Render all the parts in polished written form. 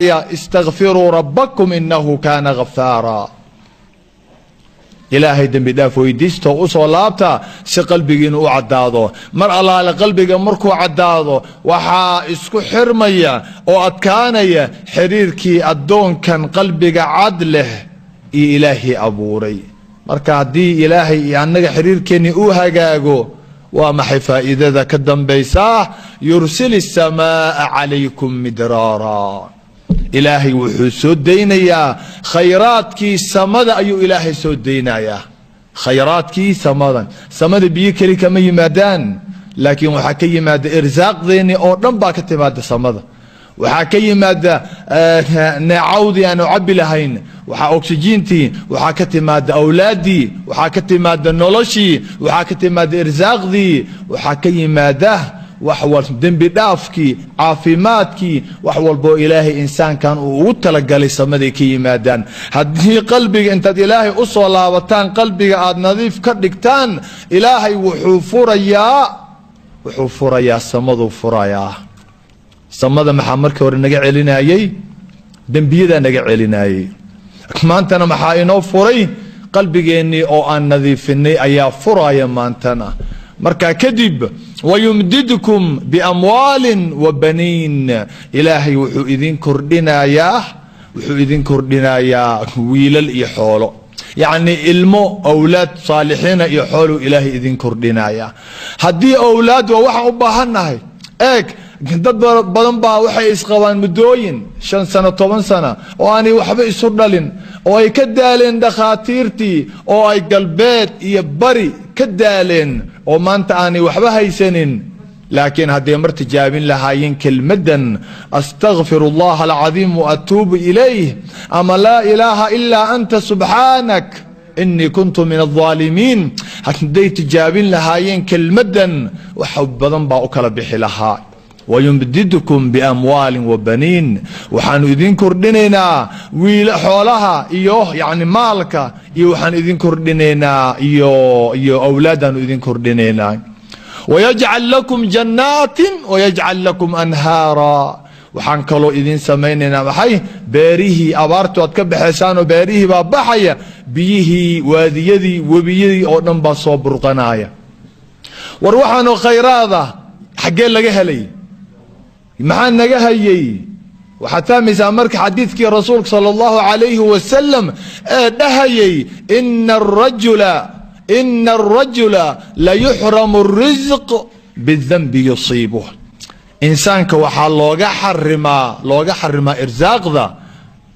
Istakfiruu rabbakum inahu kaana ghafaara. Ilaahay dembi dhaaf weydiista oo usoo laabta si qalbigiinu u caddaado. Mar allaale qalbiga markuu caddaado, waxaa isku xirmaya oo adkaanaya xiriirkii addoonkan qalbiga cad leh iyo Ilaahii abuuray. Marka haddii Ilaahay iyo annaga xiriirkeennii uu hagaago, waa maxay faa'iidada ka dambaysaa? Yursil الsamaaa calaykum midraara. Ilaahay wuxuu soo daynayaa khayraadkii samada ayuu Ilaahay soo daynayaa, khayraadkii samada. Samada biyo keli kama yimaadaan, laakiin waxaa ka yimaada irsaaqdeennii oo dhan baa ka timaada samada. Waxaa ka yimaada neecawdii aanu cabbi lahayn, waxaa oksijiintii, waxaa ka timaada awlaaddii, waxaa ka timaada noloshii, waxaa ka timaada irsaaqdii, waxaa ka yimaada wax wal, dembi dhaafkii, caafimaadkii, wax walboo Ilaahay insaankan uu ugu talagalay samaday ka yimaadaan. Haddii qalbiga intaad Ilaahay u soo laabataan, qalbiga aad nadiif ka dhigtaan, Ilaahay wuxuu furayaa samaduu furayaa. Samada maxaa markii hore naga celinayey? Dembiyadaa naga celinayey. Maantana maxaa inoo furay? Qalbigeennii oo aan nadiifinay ayaa furaya maantana. Markaa kadib wayumdidkum biamwaalin wa baniin. Ilaahay wuxuu idin kordhinayaa wiilal iyo xoolo, yacni ilmo, awlaad saalixiina iyo xooluu Ilaahay idin kordhinayaa. Haddii awlaad waa waxaan u baahannahay. Eeg, dad badan baa waxay isqabaan muddooyin 5 sano, 10 sano oo aanay waxba isu dhalin, oo ay ka daaleen dhakhaatiirtii, oo ay galbeed iyo bari ka daaleen, oo maanta aanay waxba haysanin. Laakiin hadday mar tijaabin lahaayeen kelmaddan "astakfir allah alcadiim waatuubu ilayh" ama "laa ilaaha ilaa anta subxaanak inii kuntu min alظaalimiin", hadday tijaabin lahaayeen kelmaddan, wax badan baa u kala bixi lahaa. Wayumdidkum biamwaalin wabaniin. Waxaanu idin kordhinaynaa wiil, xoolaha iyo yani maalka iyo waxaan idin kordhinaynaa iyo awlaadaanu idin kordhinaynaa. Wayajcal lakum jannaatin wayajcal lakum anhaara. Waxaan kaloo idin samaynaynaa maxay? Beerihii abaartu aad ka baxaysaanoo beerihii baa baxaya, biyihii, waadiyadii, webiyadii oo dhan baa soo burqanaya. War, waxaanu khayraada xaggee laga helay? Maxaa naga hayay? Waxaad fahmaysaa marka xadiidkii rasuulka sala allahu calayhi wasalam ee dhahayay ina arajula layuxramu الrisq bidanbi yusiibuh. Insaanka waxaa looga xarimaa irsaaqda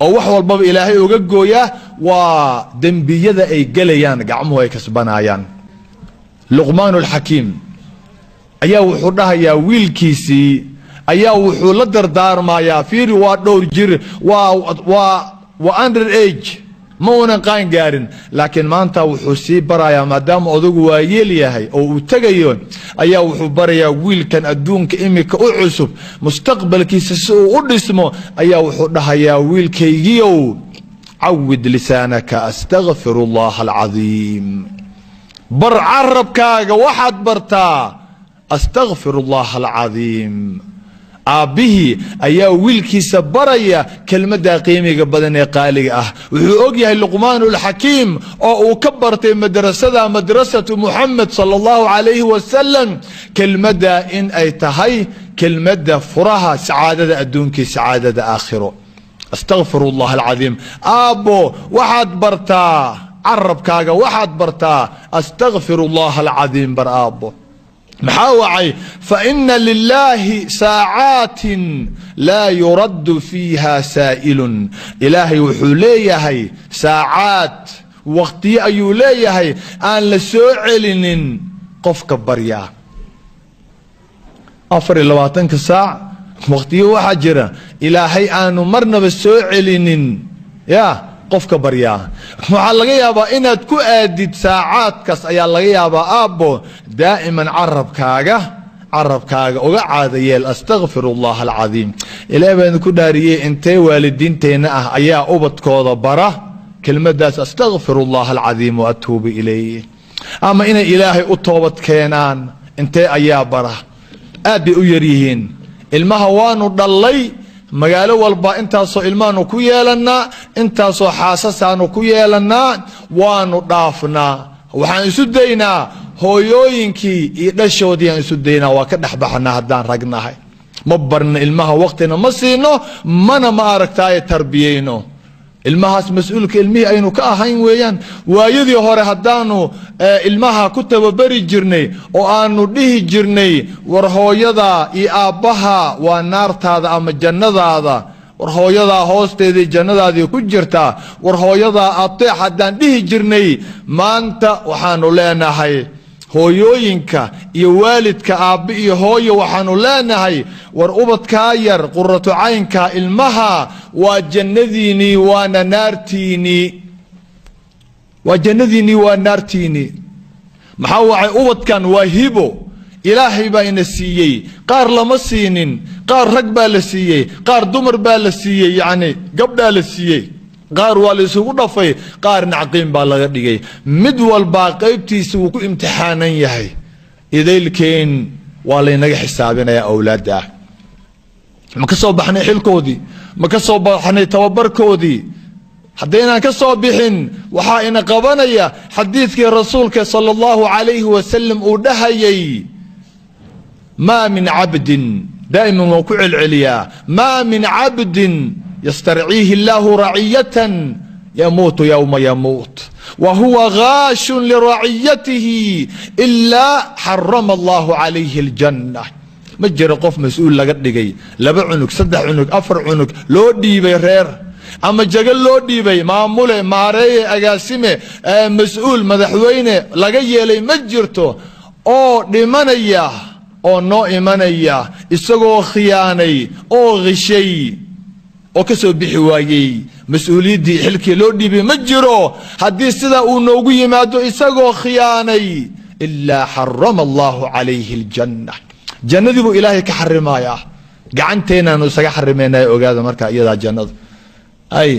oo wax walbaba Ilaahay uga gooyaa waa dembiyada ay gelayaan, gacmuhu ay kasbanayaan. Luqmaan alxakiim ayaa wuxuu dhahayaa wiilkiisii, ayaa wuxuu la dardaarmayaa. Fiiri, waa dhowr jir, waa under age, ma uunan qaan gaarin, laakiin maanta wuxuu sii barayaa, maadaama odagu waa yeel yahay oo uu tegayo, ayaa wuxuu barayaa wiilkan adduunka imika u cusub, mustaqbalkiisa si uu u dhismo. Ayaa wuxuu dhahayaa: "Wiilkaygiyow, cawid lisaanaka astakfir allah alcadiim." Bar carabkaaga, waxaad bartaa astakfir allah alcadiim. Aabbihii ayaa wiilkiisa baraya kelmadda qiimiga badan ee qaaliga ah. Wuxuu og yahay Luqmaanulxakiim oo uu ka bartay madrasada, madrasatu Muxamed sala allahu calayhi wasalam, kelmadda in ay tahay kelmadda furaha sacaadada adduunkii, sacaadada aakhiro. Astakfir allah alcadiim. Aabbo, waxaad bartaa carabkaaga, waxaad bartaa astakfir allah alcadiim. Bar, aabbo. Maxaa wacay? Faina lilaahi saacaatin laa yuraddu fiiha saa'ilun. Ilaahay wuxuu leeyahay saacaad, waqtiyo ayuu leeyahay aan la soo celinin qofka baryaa. 24-ka saac waqtiyo waxaa jira Ilaahay aanu marnaba soo celinin ya qofka baryaa. Waxaa laga yaabaa inaad ku aadid saacaadkaas ayaa laga yaabaa. Aabbo, daa'iman carabkaaga uga caada yeel astakfir allah alcadiim. Ilaah baan ku dhaariyey, intee waalidiinteenna ah ayaa ubadkooda bara kelmadaas astakfir allah alcadiim wa atuubu ilayh, ama inay Ilaahay u toobad keenaan intee ayaa bara? Aad bay u yaryihiin. Ilmaha waanu dhallay, Magaalo walba intaasoo ilmaanu ku yeelannaa, intaasoo xaasasaanu ku yeelannaa, waanu dhaafnaa. Waxaan isu daynaa hooyooyinkii iyo dhashoodii aan isu daynaa, waa ka dhexbaxnaa haddaan ragnahay. Ma barna ilmaha, waqtina ma siino, mana ma aragtaaye tarbiyeyno ilmahaas. Mas-uulka ilmihii aynu ka ahayn weeyaan. Waayadii hore haddaanu ilmaha ku tababari jirnay oo aanu dhihi jirnay, war hooyada iyo aabbaha waa naartaada ama jannadaada, war hooyadaa hoosteedii jannadaadii ku jirtaa, war hooyadaa ateex haddaan dhihi jirnay, maanta waxaanu leenahay hooyooyinka iyo waalidka, aabbe iyo hooyo, waxaanu leenahay war ubadkaa yar, quratu caynka ilmaha, waa jannadiinii waana naartiinii, waa jannadiinii waa naartiinii. Maxaa wacay? Ubadkan waa hibo Ilaahay baa ina siiyey. Qaar lama siinin, qaar rag baa la siiyey, qaar dumar baa la siiyey, yacni gabdhaa la siiyey, qaar waa la isugu dhafay, qaarna caqiim baa laga dhigay. Mid walbaa qaybtiisa wuu ku imtixaanan yahay. Idaylkeen waa laynaga xisaabinayaa awlaadda ah. Ma ka soo baxnay xilkoodii? Ma ka soo baxnay tababarkoodii? Haddaynaan ka soo bixin, waxaa ina qabanaya xadiidkii rasuulka sala allahu calayhi wasalam uu dhahayay, maa min cabdin, daa'iman waan ku celceliyaa, maa min cabdin yastarciihi illaahu raciyatan yamuutu yowma yamuut wa huwa gaashun liraciyatihi ilaa xarama allahu calayhi aljanna. Ma jiro qof mas-uul laga dhigay, 2 cunug, 3 cunug, 4 cunug loo dhiibay, reer ama jago loo dhiibay, maamule, maareeye, agaasime, mas-uul, madaxweyne laga yeelay, ma jirto oo dhimanaya oo noo imanaya isagoo khiyaanay oo qishay oo ka soo bixi waayey mas-uuliyaddii xilkii loo dhiibay. Ma jiro haddii sidaa uu noogu yimaado isagoo khiyaanay, ilaa xarama allahu calayhi aljanna, jannadii buu Ilaahay ka xarimayaa. Gacanteenaanu isaga xarimaynaya, ogaada. Marka iyadaa jannadu ay